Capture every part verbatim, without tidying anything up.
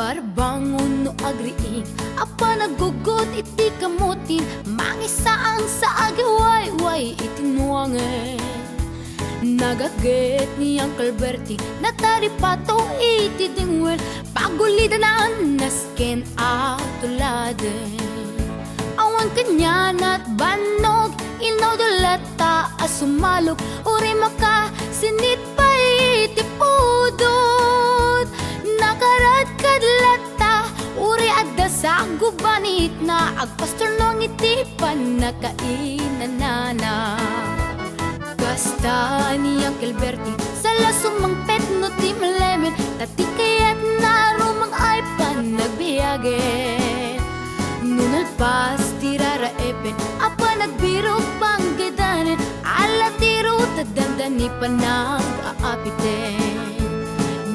Parbangon no agriing a panaggugot iti kamutin, mangisaang sa agiwayway iti nuangen. Nagaget ni Uncle Bertie, nataripato iti dingwel, pagulidanan nasken a tuladen. Awan kanianat bannog, inawda latta a sumalog, uray makasinit pay iti pudot. Nakaradkad latta, uray adda sa gubanitna, agpastornuang iti pannakainanana. Kasta ni Uncle Bertie, sala sumangpet no ti malemen, ta ti kayatna rumang ay panagbiagen. No nalpas ti raraepen a panagbirok panggedanen, ala ti rutad dandani panag-aapiten.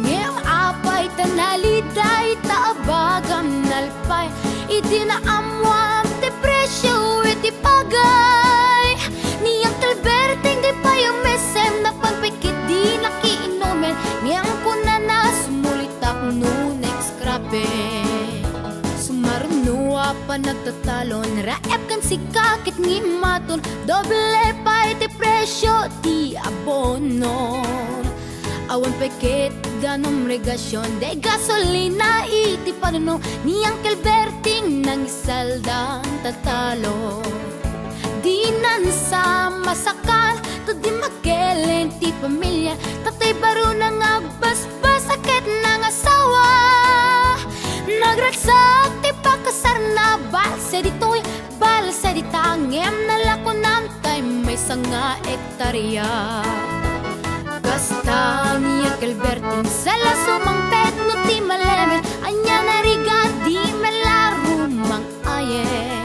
Ngem apay ta nalida ita a bagam nalpay, idi naammuam ti presio iti pagay. Ni Uncle Berting di pay umisem, napan pay ketdi nakiinumen, ngem kunana, sumulitak no next crapping. Sumaruno a panagtatalon, raep ken sika ket ngimaton, doble pay ti presio ti abono. Awan pay ket danum regasion, de gasolina iti panuno, ni Uncle Berting nangisaldan tatalo. Dinan sa masakal, ta di makelen ti pamilia, ta tay barona nga agbasbasa ket nangasawa. Nagragsak ti pakasarna, balse ditoy, balse dita, ngem nalakonan tay maysa nga hektaria. Kasta ni Uncle Berting, sala sumangpet no ti malemen, ania narigat di met la rumang-ayen.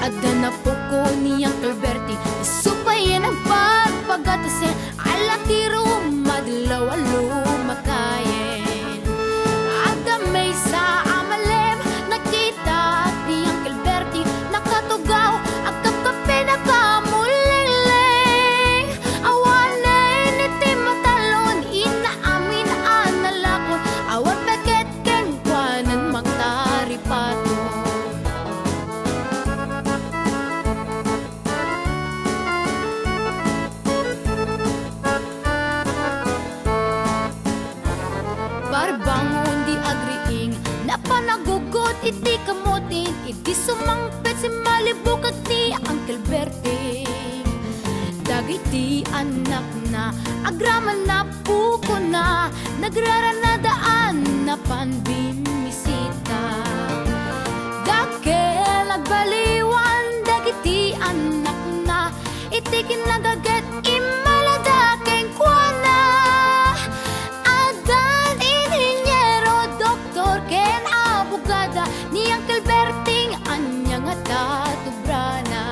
Adda napuko ni Uncle Berting, isu pay a nagpagpagatasen, ala ti rumadlaw a lumakayen. Adda maysa a malem, nakita ni Uncle Berting, nakatugaw, agkapkapen a kamulengleng. Awanen iti matalon, inna amin a nalakon, awan pay ket kenkuanan mangtaripato. Parbangon di agriing, napanagugot iti kamutin, idi sumangpet simmalibukag ni Uncle Berting. Dagiti annakna, agraman napukona, nagrarana daan napan bimmisita. Dakkel agbaliwan dagiti annakna, iti kinagaget immalada kenkuana. Addan inhiniero, doktor, ken abogada, ni Uncle Berting ania ngata ti obrana.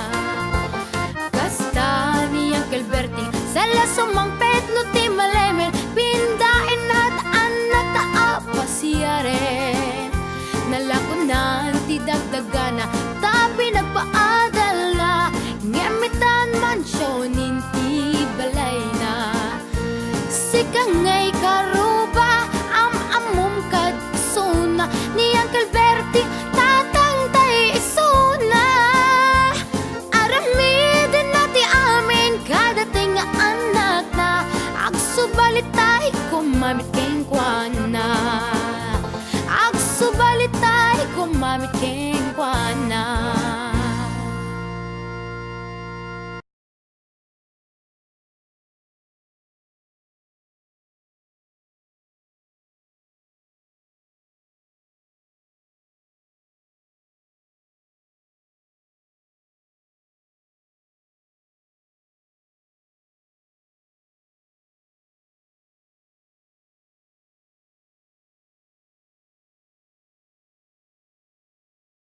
Kasta ni Uncle Berting, sala sumangpet no ti malemen, pinda inat annakta a pasiaren. Nalakonan ti dagdagana, ta pinagpaadalna, ngem itan mansionen ti balayna. Sika ngay karuba, am-ammom kad isuna, ni Uncle Berting, tatangtay isuna. Aramidenna ti amin kadata nga annakna, agsubalitay koma met kenkuana. Agsubalitay koma met kenkuana.